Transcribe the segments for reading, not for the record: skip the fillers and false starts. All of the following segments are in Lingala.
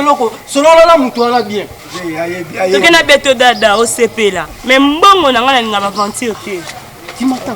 eloko, solola na moto wana bien. Soki na beto dada osepela, mais mbongo na ngai nalinga baventure te. Timata.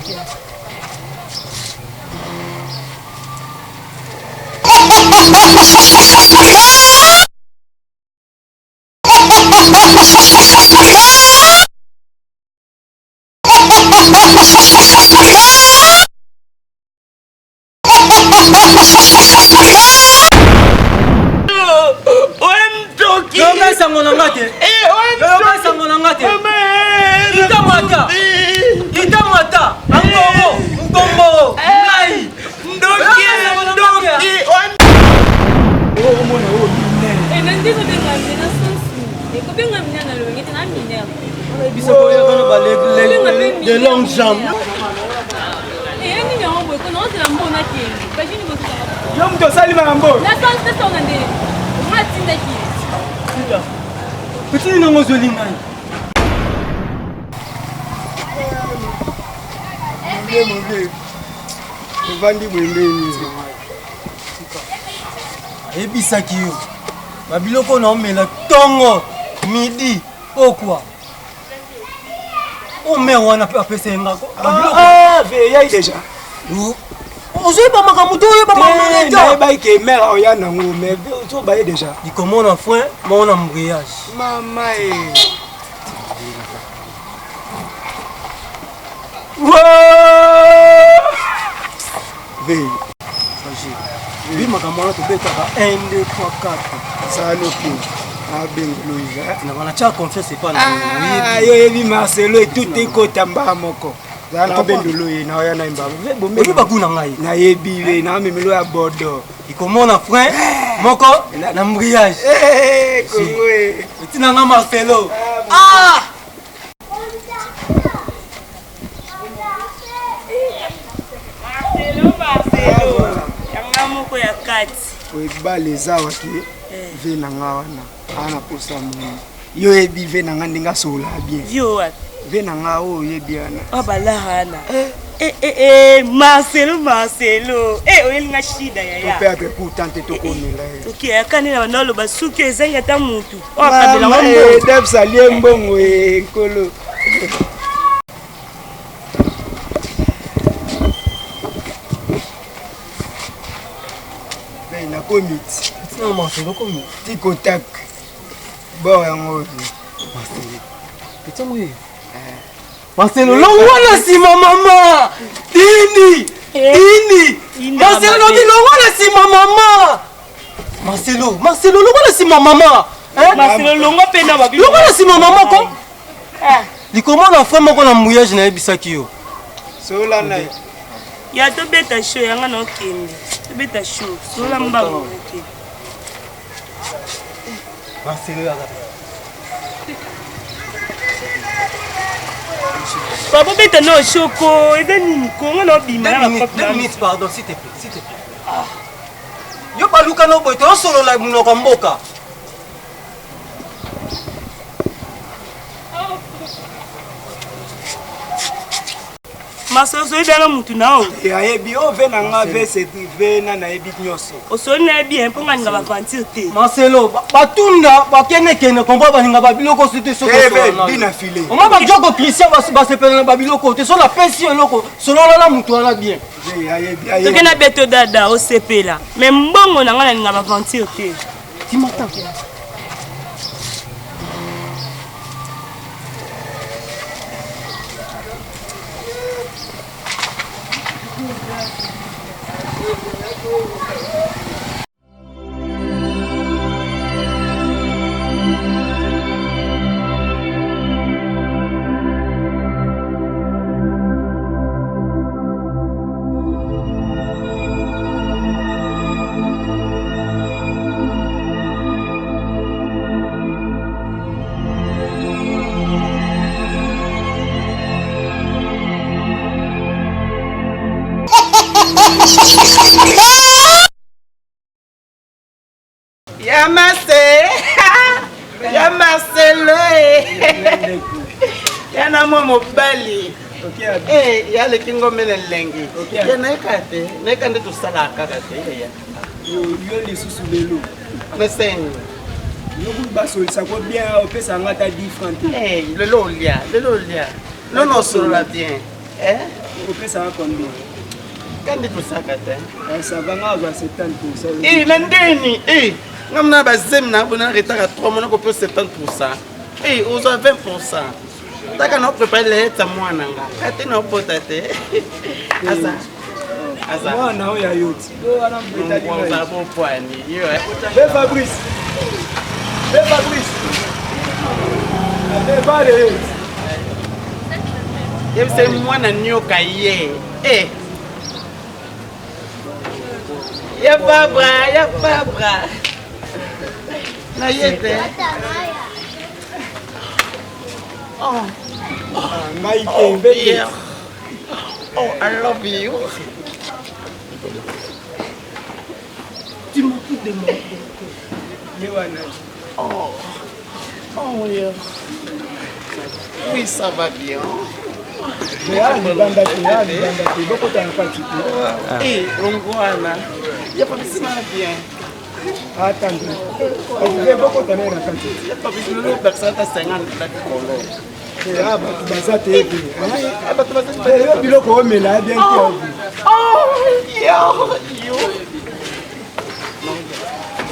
Yoka sango na nga te. Yoka sango na nga te. Ita mwata. Ita mwata. Angongo, ngongo, ngai. Ndoki, ndoki. Omona oyo minene. Eh, na ndeko benga mina sansu. Ekobenga mina na longi te na mineur. Biso boya bana ba de longues jambes. Eh, nini yango boye kona ozela mbongo nakende. Bajini bozokanga. Yo moto osali makambo. Na sansu te songa nde. Nga atindaki. Petit nini yango ozweli ngai? Mon vieux, ovandi boye ndenge ayebisaki yo babiloko oyo naomela ntongo midi pokwa o mare wana mpe apesa ye ngako eyai deja ozoyeba makambo te oyeba makambo ke mare oya nango mais ozobaye deja likomona frein moko na embrayage mama e Bi makambo wana tobetaka 1 2 3 4 saloki abengelo iva na wana tia confiance epa na yo oyebi marcelo etuta ekota mbaa moko zala na bendolo ye na oya na yemba oyebi bagu na ngai nayebi ye na memelo ya bordeaux ikomona frein moko na embrayage kongo etina nga marcelo ah Marcelo, Marcelo. Yanga moko ya kati. Ebale eza waki ve na nga wana aa na posa moni yo oyebi ve na nga ndenge asola bien Yo wapi? ve na nga oyo oyebi wana Ah balara wana. Eh eh eh Marcelo, Marcelo. Eh oyeli nga shida yaya. toperdre pourtant te tokomela ye Ok, akani na banda oloba suki ezangi ata mutu. Oyo akabela ngo mbongo. Debs alie mbongo e nkolo nakomi ti tina marcelo komi tikotak bor yango oyo marcelo etango ye marcelo longwa na nsima mama tindi tindi marcelo lobi longwa na nsima mama marcelo marcelo longwa na nsima mama Marcelo longwa mpe na babi. longwa na nsima mama ko likomona frère moko na mouillage nayebisaki yo sola na ye Ya tobeta show yanga na okende. Tobeta show. Sola mbango okende. marcelo yaka Babobeta no shoko eza nini kongo na obima na Deux bakope minutes, pardon, s'il te plaît, s'il te plaît. Yo baluka no boye tozosolola monoko ya mboka. Marcelo osoyebi na mutu na yo ayebi oyo ve na nga ve cedric ve na nayebi nyonso osoli na ye bien mpo nga ninga baventure te Marcelo, batunda bakendekende comprendre balinga babiloko so te soki Eh, ve, osolola bina nayo. file Oma bajoko Christian basepela na babiloko te so napesi yo eloko solola na mutu wana bien. Ve, ayebi soki ayebi na beto dada osepela mais mbongo na nga nalinga baventure te Timata. Ya Marcel, ya Marcelo, eh. ya na mwa mobali Eh, ya leki ngombe na elengi ya nayeka te nayeka nde tosalaka kaka te ya yo lisusu lelo mesengo. Yoku basolisa ko bien opesa nga ata 10 francs te. Eh, lelo olia, lelo olia. Lelo osolola bien. Eh? Opesa nga combien? Kandi tosaka te. Eh, ça va nga azwa 70%. Eh, na ndeni, eh. Nga mna bazemi na bona retard ya 3 mois nako pesa 70%. Eh, ozwa 20%. Taka na prepare leta mwana nga. Kate na opota te. Aza. Aza. Mwana oyo ya yoti. Ozala bopwani. Yo. Be Fabrice. Be Fabrice. Be bare. Yebisa mwana nyoka ye. Eh. Ya Fabra, ya Fabra. Na ye te. Oh. Ngai te, mbe. Oh, I love you. Tu m'as tout demandé. Oh. Oh, yeah. Oui, ça va bien. libanda te libanda te bokota na kati te Eh, Longwana. Ya pas si bien. atande bokota naye na kati Ya pas si le baksa ta 50 la kolo. bato baza te ebe yo biloko omela bien te Oh, yo, yo.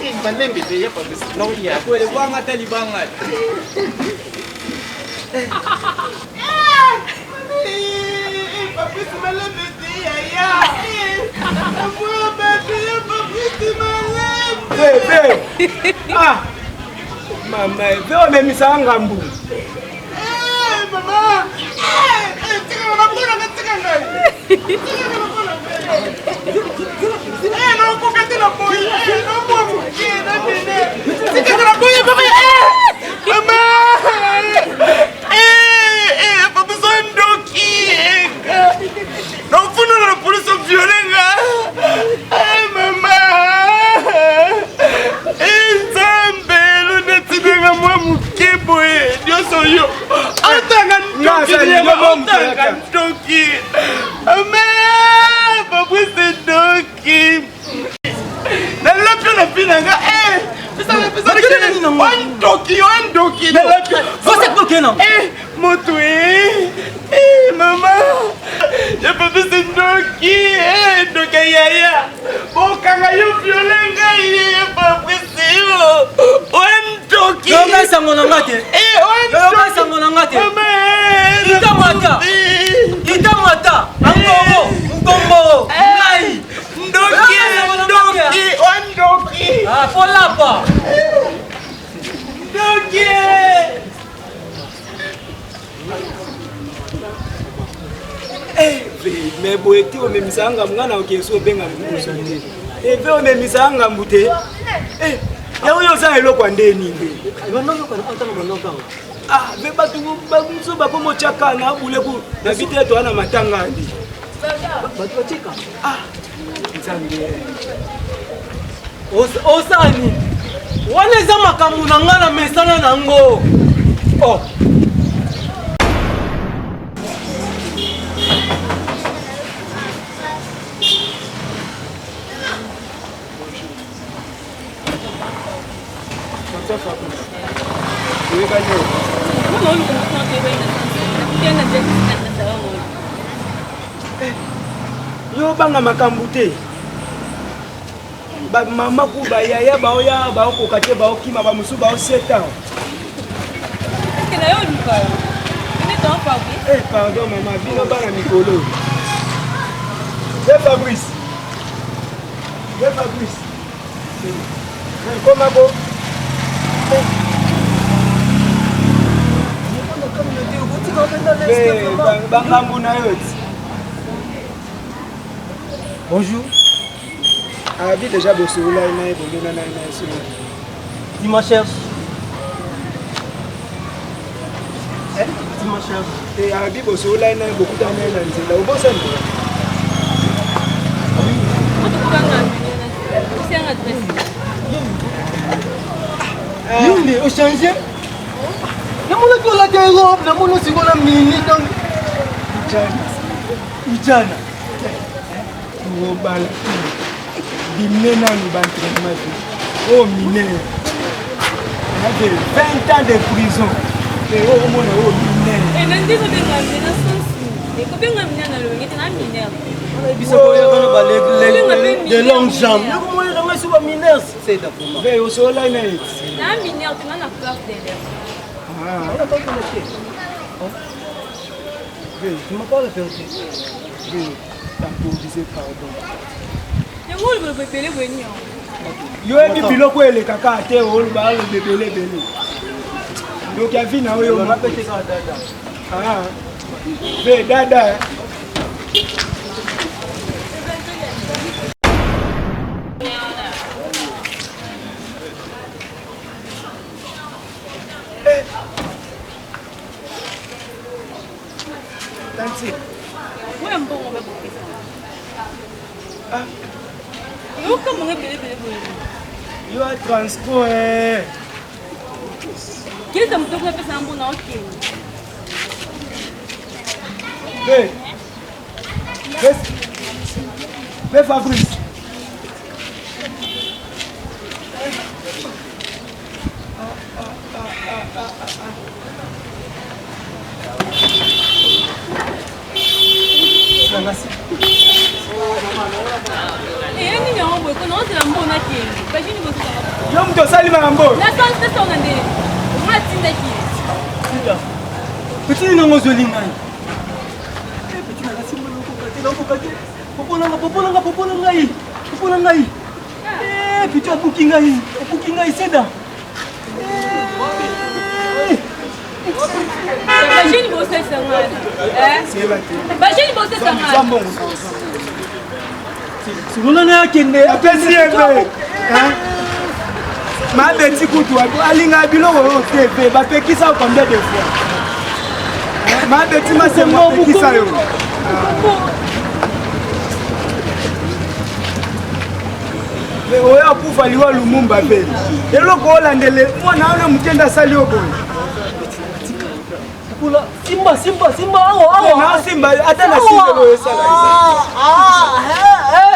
Eh, malembe te ya pas si. Non, ya. Libanga te libanga. Fabrice Malembe te yaya. Malembe. Ah mama ve omemisaka ngambu. Mama. Tika na mpona nga, tika ngai. Tika nga na mpona ngai. Eh, nakoka te na boye. Eh, na mwa moke, na nene. Tika nga na boye, mama. Eh, mama. Eh, eh, Fabrice ndoki. Eh, nafuna na polisi viole nga. Eh, mama. Eh, Nzambe, luneti ndenge mwa moke boye nyonso yo otanga ndoki, otanga ndoki. Ame Fabrice ndoki, nalapi na vi na nga. Ndoki, yo ndoki, nalapi moto. E mama ya Fabrice ndoki, ndoki yaya, bokanga yo, viole ngai. Ya Fabrice, yo oya ndoki. Yoka sango na nga te. Yoka sango na nga te. Itamata. Itamata. Angongo. Ngongo. Ngai. Ndoki, ndoki, oya ndoki. Ah, folapa. Ndoki. Me boye te, omemisaka ngambu, ngai na okesi obenga mokoso te. Eve omemisaka ngambu te, yango yo oza eloko ya ndeni nde. Me bato mosusu bakoma otyaka na buleku na bite toa na matanga andi. Bato batika. Nzambe. Osala nini? Wana eza makambo na ngai na mesana nango. Oh. Yo obanga makambo te. Bamama ku bayaya baoya baokoka te, baokima, bamosusu baoseta. Eh, pardon mama, bino bana mikolo. Ye Fabrice, ye Fabrice, komako. Bangambo na yo ti. Bonjour. Abi déjà bosolola ye na ye, bomona na ye na ye solo. Tu m'en cherches? Tu m'en cherches? Te, abi bosolola ye na ye, bokutana na ye na nzela, obosani. Yo nde ochange, namonaki olata robe, namoni osiko na mini donc ujana. Ujana. Obala bimne nanu baentraînement te oyo minere. 20 ans de prison. Oyo omona oyo mineur. Kobenga mineur na lolenge te na mineur. Biso koyaka ba de longues jambes. Yoko moyo nga so ba mineur c'est d'accord. Ve osola na ye. Na mineur te na na classe d'élève. Ah, on attend ton pied. Ve, tu m'as pas la vérité. Ve, temporiser pardon. Yango oloba ebele boye nini yango? Yo yebi biloko oyo elekaka te oloba aloba ebele ebele. Ndoki ya vi na oyo. Ah. Ve dada. Tanti. Oyo mbongo bakopesa. Ah. Yoka mbongo ebele ebele boye. Yo a transport. Eh. Kilisa moto okopesa na mbongo na okende. Hey. Hey. Hey, Fabrice. Yo moto osali makambo oyo. Petit nini yango ozweli ngai? Petit nanga simba nakoka te nakoka te. Popo nanga popo nanga popo na ngai. Popo na ngai. Eh, petit abuki ngai. Abuki ngai seda. Bajeni bosalisa ngai. Bajeni bosalisa ngai. Simona na akende apesi ye mpe mabeti kutu alingaka biloko oyo te mpe bapekisa combien de fois mabeti masembo apekisa yo Me oyo akufa liwa lumumba mpe eloko olandele mwana wana moke nde asali yo boye Kula simba simba simba awa awa nasimba ata na simba oyo esala ah ah eh.